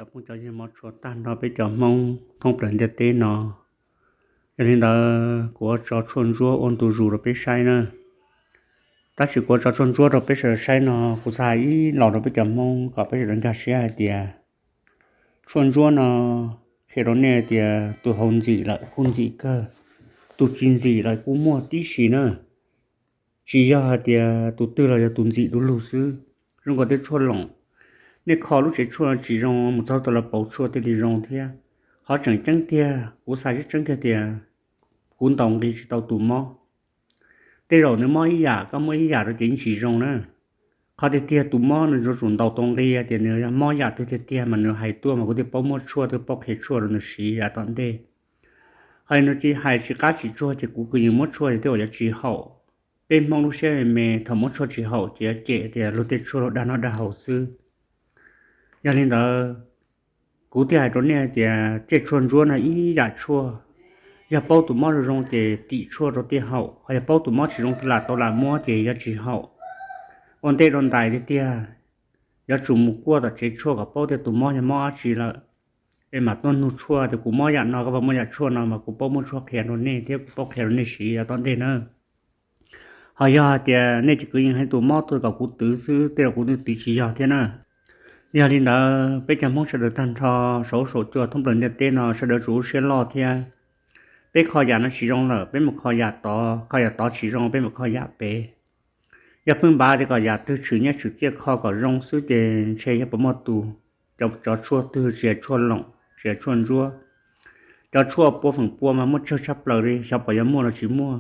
Cov phooj cov ywg mog, tshua tag nrho peb cov Hmoob thoob plaws ntiaj teb no. Yog li ntawd kuv ua tso tshuaj ntsuab ua ntu zus rau peb saib na. Tab sis kuv ua tso tshuaj ntsuab rau peb sawv daws saib no, kuv xav hais ib los rau peb cov Hmoob kom peb sawv daws nkag siab hais tias tshuaj ntsuab no qhia rau nej tias tus haus ntxim lawm kuj ntxim kawg, tus tsis ntxim lawm kuj muaj tib si na. Tsis yog hais tias tus twg los yog tus ntxim du lug xwb, zoo nkaus tej tshuaj loom. Nej kho lub tsev tshuaj tsis zoo mus txog tau los pauv tshuaj thiaj li zoo thiab. Qhov tseem ceeb tiag, kuv xav tseeb tseeb tiag tias kuv ntaus nqi tsis tau tus mob. Tej zaum nws mob ib yam, koj muab ib yam rau ces yeej tsis zoo na. Qhov tiag tiag tus mob nws yuav tsum ntaus tau nqi tias nws yog mob yam twg tiag tiag mas nws hais tuaj mas kuv thiaj paub muab tshuaj, thiaj paub qhia tshuaj rau nws siv yav tom ntej. Ho nws tsis hais tsis qab tsis tsuag ces kuv kwv yees muab tshuaj ces tej zaum yuav tsis haum. Peb Hmoob lub siab me me, thaum muab tshuaj tsis haum ces yuav cem tias luag tej tshuaj luag dag noj dag haus xwb. Yog li ntawd, kuv thiaj hais rau nej tias tej tshuaj ntsuab no ib yam tshuaj, yog paub tus mob zoo zoo ces tim tshuaj rau thiaj haum, ho yog paub tus mob tsis zoo lam tau lam muab ces yuav tsis haum. Ua ntej rau ntais tiag tiag, yuav tsum mus kuaj tom tsev tshuaj kom paub tias tus mob yog mob dab tsi lawm, es mam tuaj nug tshuaj tias kuv mob yam no, koj puas muaj yam tshuaj no mas kuv paub muab tshuaj qhia rau nej thiab kuv paub qhia rau nej siv yav tom ntej na. Ho yog hais tias nej ces kwv yees hais tus mob tuaj kom kuv twv xwb, tej zaum kuv twv tsis yog thiab na. Yog li ntawd peb cov Hmoob sawv daws tag nrho saum ub saum cua thoob plaws ntiaj teb no sawv daws tsum ua siab loj thiab. Peb kho yam no tsis zoo lawm peb mus kho yam tod, kho yam tod tsis zoo peb mus kho yam pem. Yog pheej npav tias kom yam twg tshwm nyiaj tshwm txiaj kho kom zoo xwb ces ntshe yog puas muaj tus, cov tshuaj twg tsis yog tshuaj loom tsis yog tshuaj ntsuab. Cov tshuaj pua feem pua mas muaj tsawg tshaj plaws li, xyov puas yuav muaj los tsis muaj.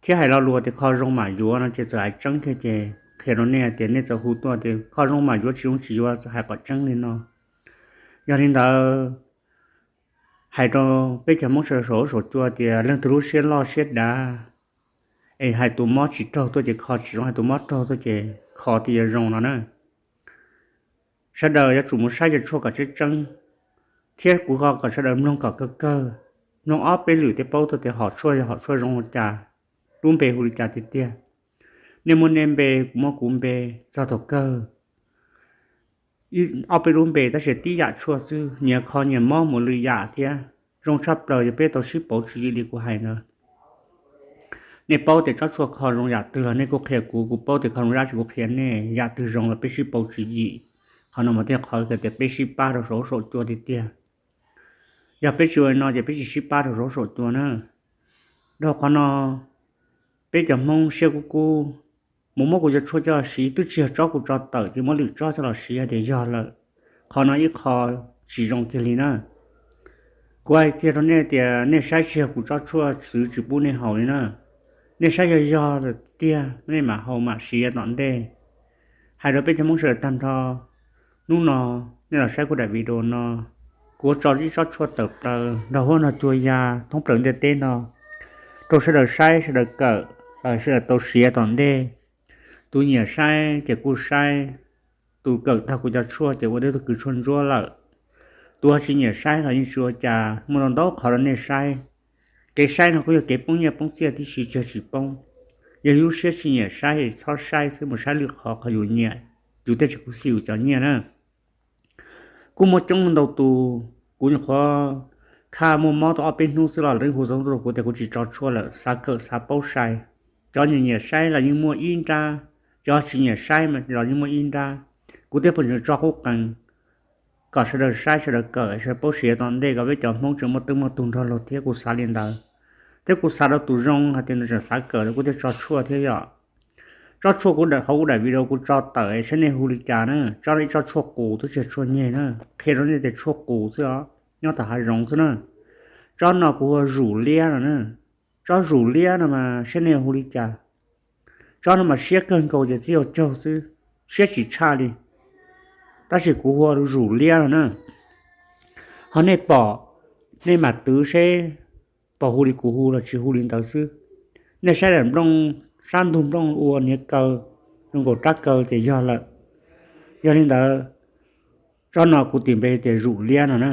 Thiab hais lo lus tias kho zoo mam yuav no ces txawm hais tseeb thiab ces qhia rau nej tias nej txawm hu tuaj tias kho zoo mam yuav, tsis zoo tsis yuav, txawm hais qhov tseeb li no. Yog li ntawd, hais rau peb cov Hmoob sawv daws saum ub saum cua tias leej twg lub siab loj siab dav es hais tus mob tsis raug tuaj ces kho tsis zoo, hais tus mob raug tuaj ces kho thiaj yuav zoo no na. Sawv daws yuav tsum mus saib cov tshuaj kom tseeb tseeb, thiab kuv ho kom sawv daws mloog kom kawg kawg, mloog ob peb lwm thiaj paub tuaj tias hom tshuaj yog hom tshuaj zoo li cas, lub npe hu li cas tiag tiag. Nej muaj nej npe, kuv muaj kuv npe, txog thaum kawg ob peb lub npe tab sis tib yam tshuaj xwb, nyias kho nyias mob mus lwm yam thiab. Zoo tshaj plaws yog peb tau sib pauv tswv yim li kuv hais ntawd. Nej paub tias tsob tshuaj kho zoo yam twg los nej kuj qhia kuv, kuv paub tias kho zoo dab tsi kuv qhia nej, yam twg zoo los peb sib pauv tswv yim. Qhov no mas thiaj qhov tias peb sib pab rau saum ub saum cua tiag tiag. Yog peb tsis ua li no ces peb tsis sib pab rau saum ub saum cua na. Dhau qhov no, peb cov Hmoob siab kub kub, mus muab kuv cov tshuaj coj los siv twb tsis yog tsob kuv tso tawm ces muab lwm tsob coj los siv hais tias yog lawm. Qhov no ib qho tsis zoo kiag li na. Kuv hais kiag rau nej tias nej saib tsis yog kuv tsob tshuaj txwv tsis pub nej haus li na. Nej saib yog yog lawm tiag nej mam haus mam siv yav tom ntej. Hais rau peb cov Hmoob sawv daws tag nrho, hnub no nej los saib kuv daim video no, kuv ua tso ib tsob tshuaj tawm plaws nrog huab no cua ya thoob plaws ntiaj teb no rau sawv daws saib sawv daws kawm, sawv daws tau siav tom ntej. Tus nyiam saib ces kuj saib, tus kawm tag kuv cov tshuaj ces ua tib tug kws tshuaj ntsuab lawm. Tus ho tsis nyiam saib los yeej tsis ua cas, muaj ntau ntau qhov rau nej saib. Kev saib no kuj yog kev poob nyiaj poob txiaj tib si, tsis yog tsis poob. Yog lub siab tsis nyiam saib es txhob saib xwb, mus saib lwm qhov, qhov yus nyiam, yus thiaj tsis khuv xim yus cov nyiaj na. Kuj muaj coob ntau tus, kuv nyuam qhuav khaj muaj mob tau ob peb hnub xwb los lawv hu xov tooj rau kuv tias kuv tsis tso tshuaj lawm, xav kawm xav paub sai. Cov nyiam nyiam saib los yeej muaj ib nrab, cov tsis nyiam saib los yeej muaj ib nrab. Kuv thiaj pheej tseem tso qub qees kom sawv daws saib sawv daws kawm sawv daws paub siav tom ntej kom peb cov Hmoob tseem muaj teeb muaj tug nrog luag thiab, kuv xav li ntawd. Thiab kuv xav rau tus zoo hais tias nws tseem xav kawm kuv thiaj tso tshuaj thiab yog. Tsob tshuaj kuv hauv kuv daim video kuv tso tawm saib nej hu li cas na. Tsob no ib tsob tshuaj qus twb tsis yog tshuaj nyeg na, qhia rau nej tias tshuaj qus xwb os, nyob tom hav zoov xwb na. Tsob no kuv hu ua zum liab no na. Tsob zum liab no mas saib nej hu li cas. Tsob no mas siab kawg nkaus ces txij ua caug xwb, siab tsis tshaj li. Tab sis kuv hu ua zum liab no na. Ho nej pom, nej mam twv seb pom hu li kuv hu los tsis hu li ntawd xwb. Nej saib daim nplooj, sab ntug nplooj ua niag kaw, zoo nkaus rab kaw ces yog lawm. Yog li ntawd, tsob no kuv tis npe tias zum liab no na.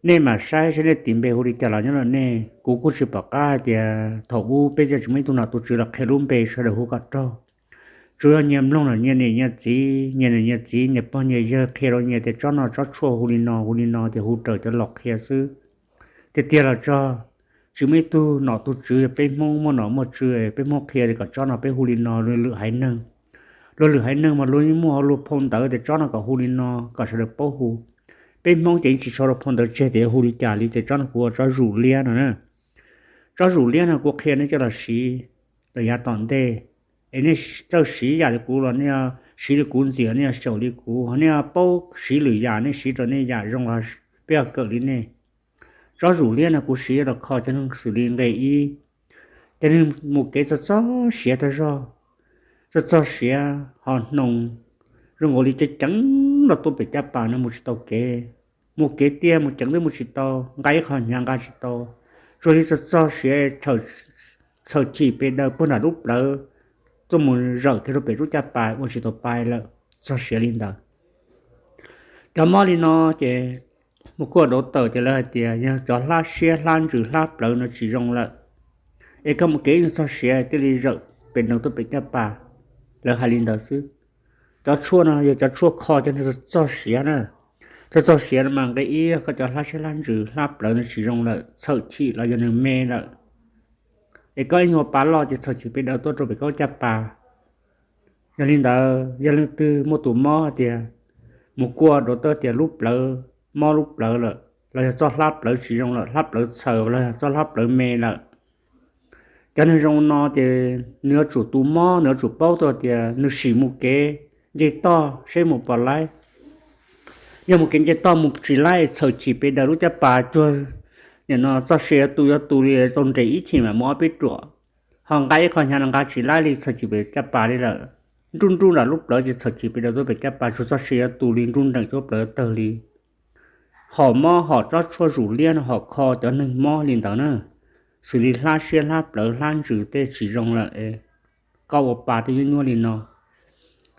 Nej mam saib saib nej tis npe hu li cas los nyob ntawm nej, kuv kuj tsis pom qab hais tias thaum ub peb cov tsis muaj ib tug nom tus tswv los qhia lub npe sawv daws hu kom raug. tsuas yog nyias mloog los nyias niam nyias txiv, nyias niam nyias txiv, nyias pog nyias yawg qhia rau nyias tias tsob no tsob tshuaj hu li no hu li no, ces hu raws cov laus qhia xwb. Tiag tiag los txog, tsis muaj ib tug nom tug tswv, yog peb Hmoob muaj nom muaj tswv peb Hmoob qhia kom tsob no peb hu li no, luag lwm haiv neeg, luag lwm haiv neeg mas luag muaj luag phau ntawv tias tsob no kom hu li no kom sawv daws paub hu. Peb Hmoob ces yeej tsis sau luag phau ntawv tseg tias yuav hu li cas li, ces tsob no kuv ua tsob zus liab no na. Tsob zus liab no kuv qhia nej coj los siv rau yav tom ntej, es nej txawj siv yam li kuv los nej siv li kuv ntxiv, nej xyaum li kuv, nej paub siv lwm yam nej siv rau nej yam zoo los peb kawm li nej. Tsob zus liab no kuv siv los kho cov neeg xws li nqe ib, cov neeg mus kev txog txog siav tag zog, txog txog siav ho hnoos, zoo nkaus li ceev ceev los tuaj pem caj pas no mus tsis tau kev, mus kev tiag mus ceev twb mus tsis tau, nqa ib qho hnyav nqa tsis tau, tsuas li txog txog siav txhawm chim pes daws puag nram lub plawv tuaj mus zawm kiag rau pem lub caj pas ua tsis tau pa lawm, txog siav li ntawd. Cov mob li no ces mus kuaj dau tawm ces lawv hais tias yog cov hlab siab hlab ntsws hlab plawv no tsis zoo lawm, es koj mus kev txog siav thiaj li zawm pem nees tuaj pem caj pas, lawv hais li ntawd xwb. Cov tshuaj no yog cov tshuaj kho cov neeg txog txog siav na. Txog txog siav no mas nqe ib, koj cov hlab siab hlab ntsws hlab plawv no tsis zoo lawm, txhawm chim los yog nws me lawm, es koj ib nyuag pa loj ces txhawm chim pes daws tuaj rau pem koj caj pas. Yog li ntawd, yog leej twg muaj tus mob tias mus kuaj dau tawm tias lub plawv, mob lub plawv lawm, los yog txoj hlab plawv tsis zoo lawm, hlab plawv txhaws los yog txoj hlab plawv me lawm, cov neeg zoo no ces nws yuav tsum, tus mob nws yuav tsum paub tau tias nws sim mus kev nce toj seb mus puas laib. Yog mus kev nce toj mus tsis laib, txhawm chim pes daws lub caj pas cuag nim no txoj sia yuav tu yuav tu li, tau nres ib chim mam mus ob peb ruam, ho nqa ib qho hnyav no nqa tsis laib li, txhawm chim pes caj pas li lawm, nruj nruj nram lub plawv ces txhawm chim pes daws tuaj pem caj pas tsuas txoj sia yuav tu li, nruj nreem tuaj plawv tawg li. Hom mob hom tsob tshuaj zus liab no hom kho cov neeg mob li ntawd na, xws li hlab siab hlab plawv hlab ntsws tej tsis zoo lawm, koj ua pa tej nyuaj nyuaj li no.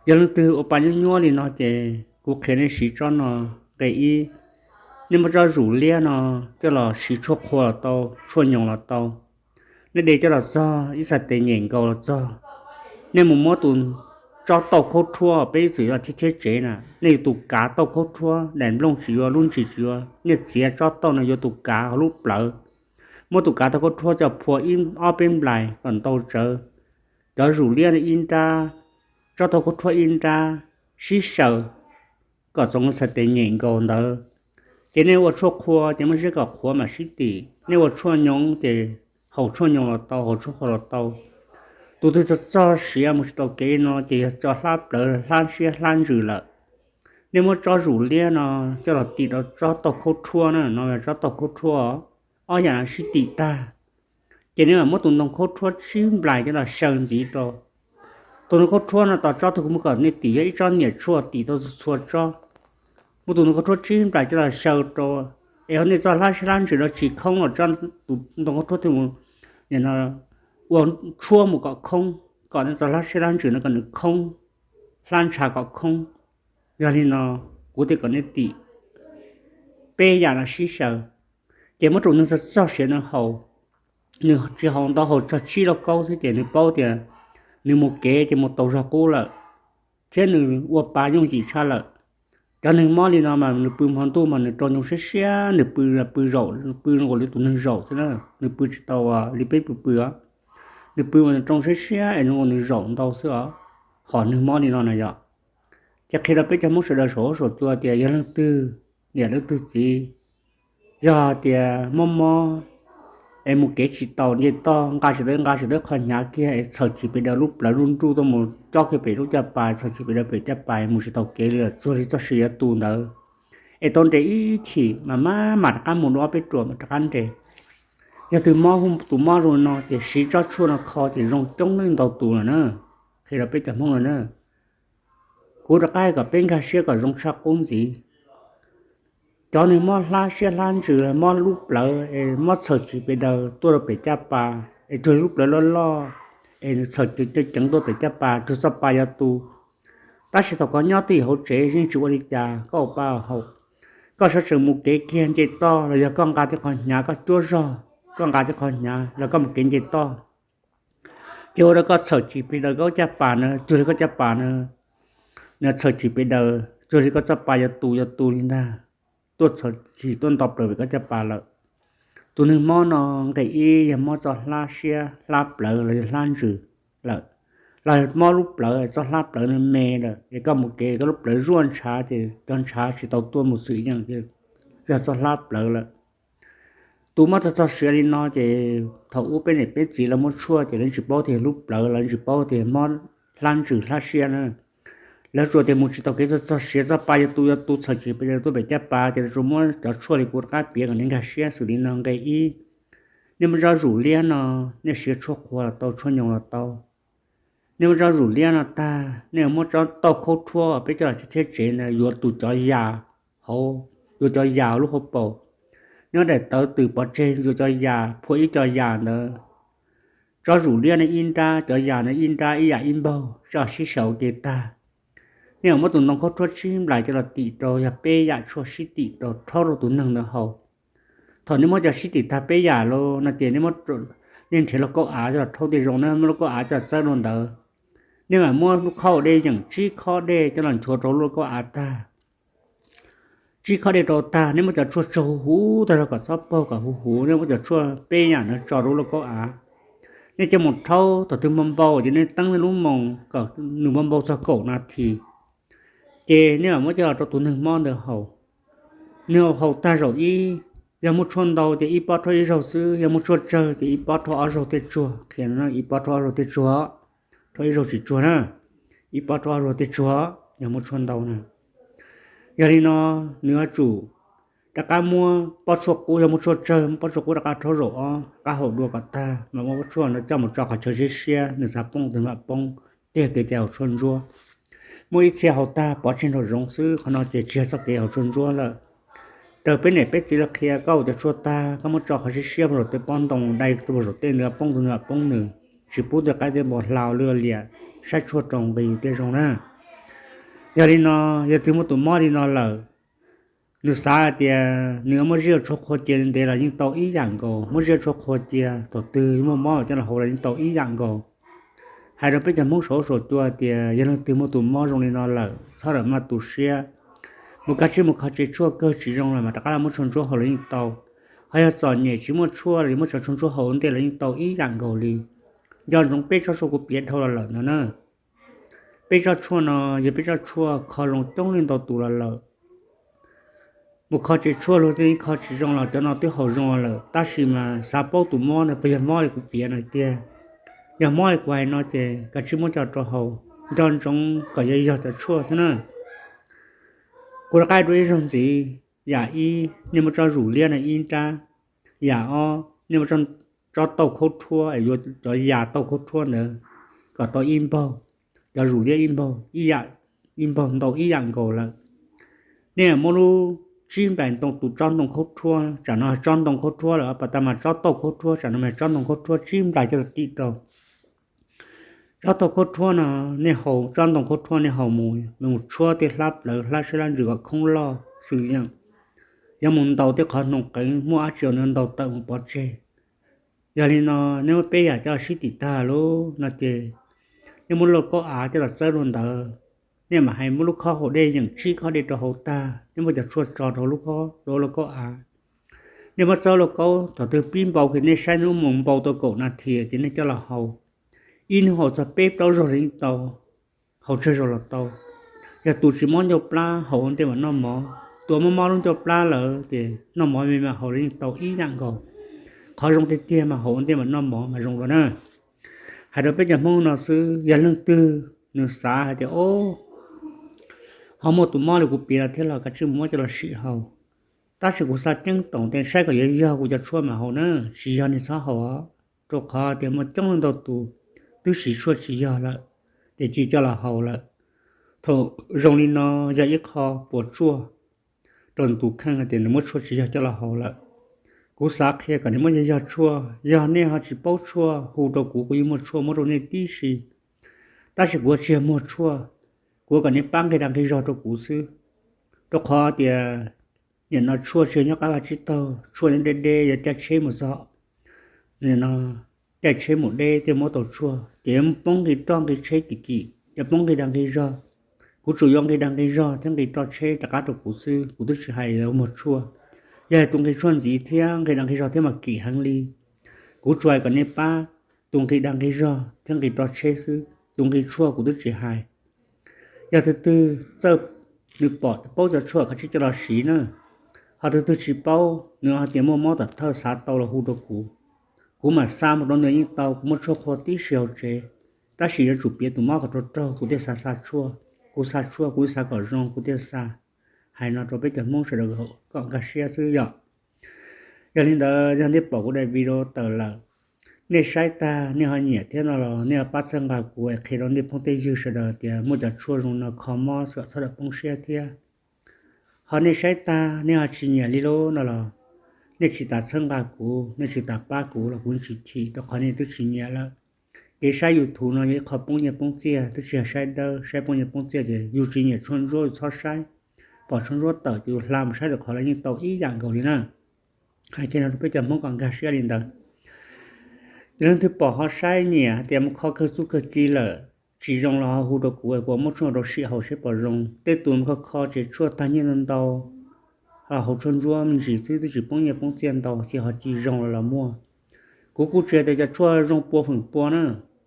Yog leej twg ua pa nyuaj nyuaj li no ces kuv qhia nej siv tsob no, nqe ib, nej muab tsob zus liab no coj los siv tshuaj qhua los tau, tshuaj nyoos los tau. Nej de coj los txog ib txhais tes nyem nkaus los txog, nej mus muab tus tsob tauj khaub rhuab, peb ib txwm yog cheb cheb tsev na, nej yuav tus kav tauj khaub rhuab, daim nplooj tsis yuav, lub ntsis tsis yuav, nej txiav tsob tauj no yuav tus kav hauv lub plawv, muab tus kav tauj khaub rhuab coj phua ib ob peb nplais kom ntau tsawv, cov zus liab ib nrab, tsob tauj khaub rhuab ib nrab, sib xyaw kom txoov txhais tes nyem nkaus ntawd. Ces nej ua tshuaj qhua ces muab ziab kom qhuav mam sib tim, nej ua tshuaj nyoos ces haus tshuaj nyoos los tau, haus tshuaj qhua los tau. Tus twg txog txog siav mus tsis tau kev no ces yog cov hlab plawv hlab siab hlab ntsws lawm. Nej muab tsob zus liab no coj los tim rau tsob tauj khaub rhuab na, no yog tsob tauj khaub rhuab, ob yam no sib tim tag, ces nej mam muab tus ntoo khaub rhuab tsib nplais coj los xyaw ntxiv rau. Tus ntoo khaub rhuab no tos tsob tug kuv muab kom nej tim yog ib tsob niam tshuaj tim tau txhua tsob. Muab tus ntoo khaub rhuab tsib nplais coj los xyaw rau, es nej txoj hlab siab hlab ntsws no tsis khoob los tsob, tus ntoo khaub rhuab thiaj mus ua tshuab mus kom khoob, kom nej txoj hlab siab hlab ntsws no kom nws khoob, hlab ntsha kom khoob. Yog li no kuv thiaj kom nej tim peb yam no sib xyaw, ces muab rau neeg txog txog siav no haus. Nws tsis haus ntau, haus txog tsib lauj kaub xwb ces nws paub tias nws mus kev ces mus tau zog qub lawm, thiab nws ua pa yooj yim tshaj lawm. Cov neeg mob li no mas nws pw hmo ntuj mas nws rau ncoo siab siab, nws pw pw zaum, pw zoo nkaus li tus neeg zaum xwb na, nws pw tsis tau li peb pw pw os. Nws pw mas nws rau siab siab es zoo nkaus nws zaum ntau xwb os. Hom neeg mob li no na yog, ces qhia rau peb cov Hmoob sawv daws saum huab saum cua tias yog leej twg niam leej twg txiv, yog tias mob mob es mus kev tsis tau, nce toj nqa tsis tau, nqa tsis tau qhov hnyav kiag es txhawm chim pes daws lub plawv nruj nruj tuaj mus cob kiag pem lub caj pas, txhawm chim pes daws pem caj pas mus tsis tau kev li, tsuas li txoj sia yuav tu ntawd, es tau nres ib chim mas maj mam rov qab mus dua ob peb ruam mas rov qab nres. Yog tus mob, tus mob zoo no ces siv tsob tshuaj no kho ces zoo coob leej ntau tus lawm na, qhia rau peb cov Hmoob no na. Kuv rov qab hais kom peb nkag siab kom zoo tshaj qub ntxiv. Cov neeg mob hlab siab hlab ntsws, mob lub plawv, mob txhawm chim pes daws tuaj rau pem caj pas, es cuag lub plawv loj loj, es nws txhawm ceev ceev tuaj pem caj pas cuag txoj pa yuav tu. Tab sis thaum koj nyob twj ywm hauv tsev yeej tsis ua li cas, koj ua pa haus, koj sawv tsees mus kev kiag nce toj los yog koj nqa tej qhov hnyav koj cuab zog, koj nqa tej qhov hnyav los koj mus kev nce toj, Ces ua rau koj txhawm chim pes daws koj caj pas na, cuag li koj caj pas na, nws txhawm chim pes daws cuag li koj txoj pa yuav tu yuav tu li ntag, tuaj txhawm chim tuaj nto plaws pem koj caj pas lawm. Tus neeg mob no nqe ib yog mob txoj hlab siab, hlab plawv los yog hlab ntsws lawm, los mob lub plawv, txoj hlab plawv nws me lawm es koj mus kev koj lub plawv zuaj ntshav ces cov ntshav tsis tau tuaj mus xwm yeem ces yog txoj hlab plawv lawm. Tus mob txog txog siav li no ces thaum ub peb niam peb txiv lawv muab tshuaj ces lawv tsis paub tias lub plawv, lawv tsis paub tias mob hlab ntsws hlab siab na. Lawv tsuas tias mus tsis tau kev txog txog siav, txoj pa yuav tu yuav tu, txhawm chim pes daws tuaj pem caj pas ces lawv tsuas muab cov tshuaj li kuv rov qab piav kom nej nkag siab xws li no. Nqe ib, nej muab tsob zus liab no, nej siav tshuaj qhua los tau, tshuaj nyoos los tau. Nej muab tsob zus liab no tag, nej muab tsob tauj khaub rhuab peb coj los txhiab txhiab tsev ntawd yuav tus cov yas hauv, yuav cov yas hauv lub hauv paus. Nej muab daim tawv twm pov tseg yuav cov yas, phua ib co yas ntawd. Tsob zus liab no ib nrab, cov yas no ib nrab, ib yam ib npaug, tso sib xyaw ua ke tag. Nej mam muab tus ntoo khaub rhuab tsib nplais coj los tim rau, yog peb yam tshuaj sib tim rau rhaub rau tus neeg ntawd haus. Thaum nej muab cov sib tim tag peb yam lawm no ces nej nrhiav lauj kaub av coj los rhaub tej zoo na, muab lauj kaub av coj los txawb rau ntawd. Nej mam muab lub khob dej yeem tsib khob dej coj los nchuav rau lub lauj kaub av tag. Tsib khob dej rau tag, nej muab cov tshuaj tso huv huv tag zog kom txhob paug kom huv huv, nej muab cov tshuaj peb yam no tso rau lub lauj kaub av. Nej coj mus rhaub, thaum twg npau npau ces nej teeb nej lub moos kom nws npau npau txog kaum nas this. Ces nej mam muab coj los rau tus neeg mob ntawd haus. Nws haus tag zaum ib, yog muaj tshuaj ntau ces ib pob rhaub ib zaug xwb, yog muaj tshuaj tsawg ces ib pob rhaub ob zaug tej tsuag. Qhia no ib pob rhaub ob zaug tej tsuag, rhaub ib zaug tsis tsuag na, ib pob rhaub ob zaug tej tsuag yog muaj tshuaj ntau na. Yog li no nws yuav tsum rov qab muab pob tshuaj qub, yog muaj tshuaj tsawg muab pob tshuaj qub rov qab rhaub zaum ob, rov qab haus dua kom tag mas muab pob tshuaj no coj mus tso qhov chaw siab siab, nws xav poob twg mam poob, tej kev cai haus tshuaj ntsuab. Muaj ib txhia haus tag pov tseg nraum zoov xwb, qhov no ces tsis yog txoj kev haus tshuaj ntsuab lawm. Raws peb niam peb txiv lawv qhia, koj haus cov tshuaj tag koj muab tso qhov siab siab puag saum tej pob ntoo, dai rau puag saum tej, nws poob twg nws mam poob nws, tsis pub tej qaib tej npua hlau lwj liam, saib tshuaj rau nqi yus thiaj zoo na. Yog li no yog twg muaj tus mob li no lawm, nws xav hais tias nws muab zib tshuaj qhua cia ntev los yeej tau ib yam nkaus, muab zib tshuaj qhua cia thaum twg muaj mob coj los haus los yeej tau ib yam nkaus. Hais rau peb cov Hmoob saum saum cua tias yog leej twg muaj tus mob zoo li no lawm txhob ram maj tu siab, mus kav tsij mus kho tsev tshuaj, kawg tsis zoo los mas rov qab los muab tshuaj ntsuab haus los yeej tau. Ho yog txom nyem tsis muaj tshuaj los muab cov tshuaj ntsuab haus ua ntej los yeej tau ib yam nkaus li. Nco ntsoov peb tsob tshuaj kuv piav dhau los lawm no na. Peb tsob tshuaj no yog peb tsob tshuaj kho zoo coob leej ntau tus los lawm. Mus kho tsev tshuaj luag tej kho tsis zoo los cov no twb haus zoo los lawm, tab sis mas xav paub tus mob no puas yog mob li kuv piav no tiag. Yog mob li kuv hais no ces kav tsij muab coj rau haus, nco ntsoov kom yog yog cov tshuaj xwb na. Kuv rov qab dua ib zaug ntxiv, yam ib nej muab tsob zus liab no ib nrab, yam ob nej muab tsob tauj khaub rhuab, yuav cov yas tauj khaub rhuab ntawd kom tau ib npaug, cov zus liab ib npaug, ib yam, ib npaug ntau ib yam nkaus lawm. Nej muab lub tsib nplais ntoo, tus tsob ntoo khaub rhuab, tsam no tsob ntoo khaub rhuab lawm, pas tas mas tsob tauj khaub rhuab, tsam no mas tsob ntoo khaub rhuab, tsib nplais coj los tim rau. Tsob tauj khaub rhuab no, nej haus tsob ntoo khaub rhuab nej haus mus, mus tshuab tej hlab plawv hlab siab hlab ntsws kom khoob loj xwm yeem, yuav mus ntaus tej qhov hnoos qeev muaj dab tsi ntawd ntaus tawm mus pov tseg. Yog li no nej muab peb yam coj sib tim tag lawm no ces nej muab lauj kaub av coj los txawb rau ntawd. Nej mam hais muab lub khob haus dej yeem tsib khob dej rau hauv tag, nej muab cov tshuaj tso rau lub khob, rau lauj kaub av. Nej muab txawb lauj kaub, thaum twg pib npau kiag nej saib nej lub moos npau tau kaum nas this ces nej coj los haus. Ib hnub haus txog peb plaub zaug los yeej tau, haus tsawg zaus los tau. Yog tus tsis mob ncauj plab haus ua ntej mam noj mov, tus mob mob lub ncauj plab lawm ces noj mov me me haus los yeej tau ib yam nkaus. Qhov zoo tiag tiag mas haus ua ntej mam noj mov mas zoo dua na. Hais rau peb cov Hmoob no xwb, yog leej twg nws xav hais tias o, ho muaj tus mob li kuv piav no thiab los kav tsij mus muab coj los sim haus. Tab sis kuv xav ceeb toom tias saib kom yog yog kuv cov tshuaj mas haus na, tsis yog nej txhob haus, rau qhov tias muaj coob leej ntau tus twb siv tshuaj tsis yog lawm, ces cia coj los haus lawm. Thaum zoo li no yog ib qho puas tsuaj rau tus kheej hais tias nws muab tshuaj tsis yog coj los haus lawm. Kuv xav qhia kom nej muab yog yog tshuaj, yog nej ho tsis paub tshuaj hu rau kuv, kuv yeej muaj tshuaj muab rau nej tib si. Tab sis kuv tsis yog muag tshuaj, kuv kom nej pab nqi dag nqi zog rau kuv xwb. Rau qhov tias nim no tshuaj tsis yog nyob qab vaj tsib taug, tshuaj nyob deb deb, yuav caij tsheb mus txog no caij tsheb mus deb thiaj muab tau tshuaj, ces yuav poob nqi roj nqi tsheb kim kim, yuav poob nqi dag nqi zog. Kuv tsuas yuav nqi dag nqi zog thiab nqi roj tsheb rov qab rau kuv xwb, kuv twb tsis hais yuav muag tshuaj. Yog hais tus nqi tshuaj ntxiv thiab nqi dag nqi zog thiab mas kim heev li. Kuv tsuas hais kom nej pab tus nqi dag nqi zog thiab nqi roj tsheb xwb, tus nqi tshuaj kuv twb tsis hais. Yog tus twg txawj, nws pom paub cov tshuaj koj tsij coj los siv na. Ho tus twg tsis paub, nws hais tias muaj mob tom thawj xav tau los hu rau kuv, kuv mam xa mus rau nws yeej tau, kuv muaj tshuaj qhua tib si hauv tsev. Tab sis yuav tsum piav tus mob kom raug raug kuv thiaj xa xa tshuaj, kuv xa tshuaj kuv xav kom zoo kuv thiaj xa. Hais no rau peb cov Hmoob sawv daws kom nkag siab xwb yom. Yog li ntawd yog nej pom kuv daim video tawm lawm, nej saib tag nej ho nyiam thiab no los nej ho pab txhawb nqa kuv es qhia rau nej phooj tej ywg sawv daws tias muaj cov tshuaj zoo no kho mob kom txhob poob siab thiab. Ho nej saib tag nej ho tsis nyiam li lub no los nej tsis tas txhawb nqa kuv, nej tsis tas pab kuv los kuv tsis chim, rau qhov nej twb tsis nyiam lawm. Kev saib YouTube no yog ib qho poob nyiaj poob txiaj, twb tsis yog saib dawb, saib poob nyiaj poob txiaj ces yus tsis nyiam tshuaj ntsuab yus txhob saib. Pom tshuaj ntsuab tawm ces yus hla mus saib lawm qhov los yeej tau ib yam nkaus li na. Hais kiag no rau peb cov Hmoob kom nkag siab li ntawd. Yog leej twg pom ho saib nyiam hais tias mus kho kawg txuj kawg ci lawm tsis zoo los ho hu rau kuv, kuv muab tshuaj rau sij hawm seb puas zoo. Tej tus mus kho kho ces tshuaj tag nyiaj ntau ntau, hauv tshuaj ntsuab me ntsis xwb twb tsis poob nyiaj poob txiaj ntau ces ho tsis zoo los los muaj. Kuv kuj tsis hais tias cov tshuaj zoo pua feem pua na,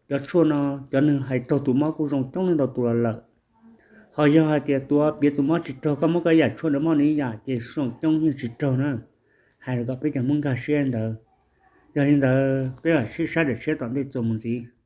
cov tshuaj no cov neeg hais raug tus mob kuj zoo coob leej ntau tus los lawm. Ho yog hais tias tus piav tus mob tsis raug, koj muab koj ib yam tshuaj nws mob nws ib yam ces zoo coob yeej tsis raug na. Hais kom peb cov Hmoob nkag siab ntawd. Yog li ntawd peb mam sib saib daim tshiab tom ntej txuas mus ntxiv.